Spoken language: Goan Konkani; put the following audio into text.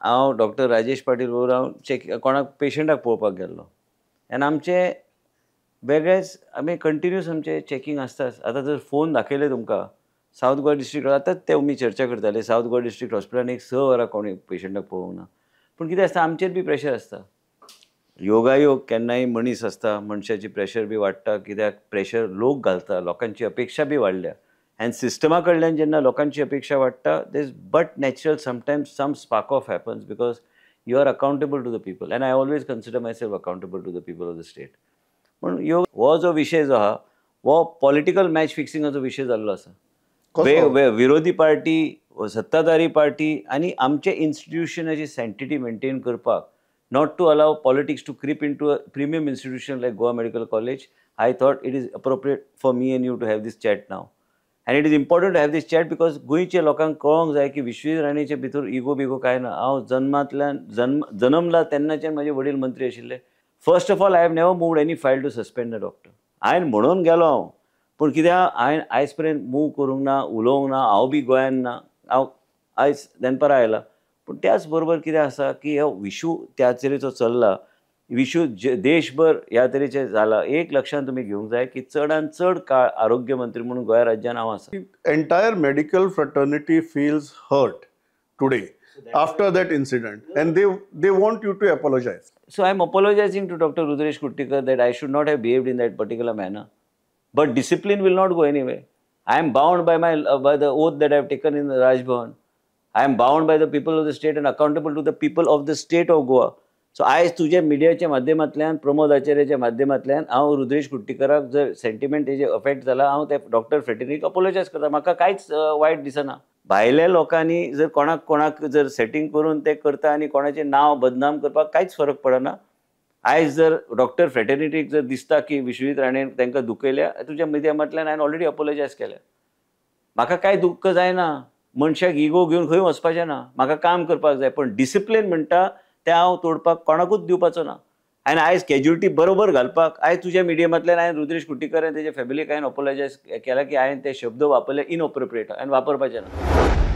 हांव डॉक्टर राजेश पाटील बरोबर हांव चॅक कोणाक पेशंटाक पळोवपाक गेल्लो आनी आमचे वेगळेच आमी कंटिन्युअस आमचे चॅकिंग आसताच. आतां जर फोन दाखयले तुमकां सावथ गोवा डिस्ट्रिक्ट, आतांच ते आमी चर्चा करताले, सावथ गोवा डिस्ट्रिक्ट हॉस्पिटलान एक 6 वरां कोणी पेशंटाक पळोवंक ना. पूण कितें आसता, आमचेर बी प्रेशर आसता. योगायोग केन्नाय मनीस आसता, मनशाची प्रेशर बी वाडटा, कित्याक प्रेशर लोक घालता, लोकांची अपेक्षा बी वाडल्या आनी सिस्टमा कडल्यान जेन्ना लोकांची अपेक्षा वाडटा, this but natural sometimes some spark off happens because you are accountable to the people and I always consider myself accountable to the people of the state. पूण योग हो जो विशय जो आहा हो पॉलिटिकल मॅच फिक्सिंगाचो विशय जाल्लो आसा. विरोधी पार्टी, सत्ताधारी पार्टी आनी आमचे इन्स्टिट्युशनाची सँटिटी मेंटेन करपाक, not to allow politics to creep into a premium institution like Goa Medical College, I thought it is appropriate for me and you to have this chat now. And it is important to have this chat because गोंयच्या लोकांक कळोंक जाय की विश्वजीत राणेचे भितर इगो बिगो कांय ना. हांव जन्मांतल्यान जन्मला तेन्नाच्यान म्हाजे वडील मंत्री आशिल्ले. First of all, I have never moved any file to suspend the doctor. हांवें म्हणून गेलो हांव, पूण कित्याक हांवें आयज पर्यंत मूव करूंक ना, उलोवंक ना, हांव बी गोंयान ना, हांव आयज दनपारां आयला. पूण त्याच बरोबर कितें आसा की हो विशू त्या तरेचो चल्ला, विशू देशभर ह्या तरेचे जाला. एक लक्षांत तुमी घेवंक जाय की चडान चड काळ आरोग्य मंत्री म्हणून गोंय राज्यान हांव आसा. Entire medical fraternity feels hurt today after that incident and they want you to apologise. So I am apologising to Doctor Rudresh Kuttikar that I should not have behaved in that particular manner, but discipline will not go anyway. I am bound by my by the oath that I have taken in the Raj Bhavan. I am bound by the people of the state and accountable to the people of the state of Goa. So आयज तुज्या मिडियाच्या माध्यमांतल्यान, प्रमोद आचार्याच्या माध्यमांतल्यान हांव रुद्रेश कुट्टीकराक जर सेंटिमेंट तेजे अफेक्ट जाला, हांव ते डॉक्टर फ्रेटर्निटीक अपोलोजायज करता. म्हाका कांयच वायट दिसना. भायल्या लोकांनी जर कोणाक कोणाक जर सेटींग करून ते करता आनी कोणाचें नांव बदनाम करपाक कांयच फरक पडना. आयज जर डॉक्टर फ्रेटर्निटीक जर दिसता की विश्वजीत राणेन तांकां दुखयल्या, तुज्या मिडियामांतल्यान हांवें ऑलरेडी अपोलोजायज केल्या. म्हाका कांय दुख्ख जायना. मनशाक इगो घेवन खंय वचपाचें ना. म्हाका काम करपाक जाय, पण डिसिप्लीन म्हणटा तें हांव तोडपाक कोणाकूच दिवपाचो ना. आनी आयज कॅज्युलिटी बरोबर घालपाक आयज तुज्या मिडियमांतल्यान हांवें रुद्रेश कुट्टीकर आनी तेजे फॅमिलीक हांवें अपोलोजायज केला की हांवें ते शब्द वापरले इनअप्रोप्रिएट आनी वापरपाचे ना.